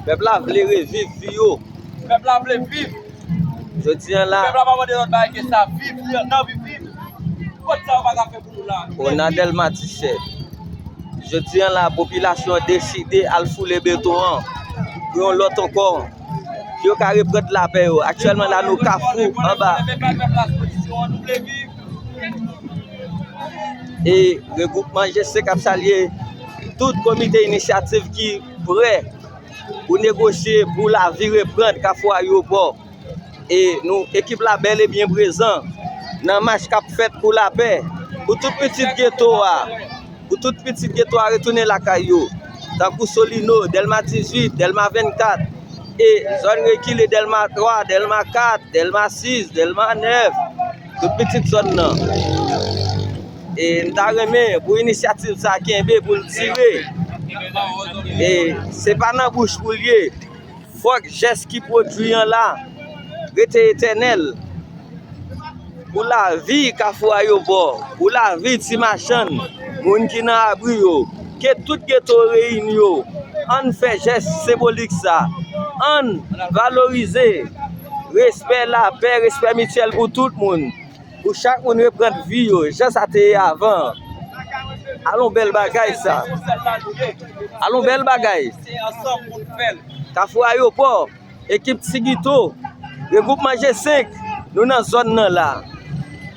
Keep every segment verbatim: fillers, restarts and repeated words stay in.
Pèp la vle reviv vi yo. Pèp la vle viv. Jodi a la, pèp la pa mande lòt bagay ke sa, viv, li nan vi, viv. Kot sa yo pa ka fè pou nou la. Ou nan Dèlma disèt. Jodi a la, popilasyon an deside al foule beton an pou yon lòt ankò, pou yo ka reprann lapè yo. Aktyèlman la, nou Kafou anba. E regwoupman G senk ap salye tout komite inisyativ ki prè pou negosye pou lavi reprann Kafou Ayewopò. E nou, ekip la bèl e byen prezan nan mach k ap fèt pou lapè, pou tout pitit geto a, pou tout pitit geto a retounen lakay yo, tankou Solino, Dèlma dizuit, Dèlma vennkat, e zòn rekile Dèlma twa, Dèlma kat, Dèlma sis, Dèlma nèf, tout pitit zòn nan. E m ta renmen pou inisyativ sa kenbe, pou l dire. E se pa nan bouch pou l ye. Fòk jès ki pwodui an la rete etènèl. Pou lavi Kafou Ayewopò, pou lavi ti machann, moun ki nan abri yo, ke tout geto reyini yo, ann fè jès senbolik sa. Ann valorize respè, lapè, respè mityèl pou tout moun. Pou chak moun reprann vi yo, jan sa te ye avan. Alon bèl bagay sa. Alon bèl bagay. Kafou Ayewopò, ekip Ti Gito, regwoupman G senk, nou nan zòn nan la.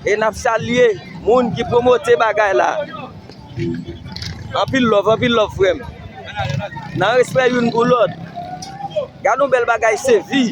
E n ap salye moun ki pwomote bagay la. Anpil love, anpil love, frè m. Nan respè youn pou lòt. Gad yon bèl bagay, se vi.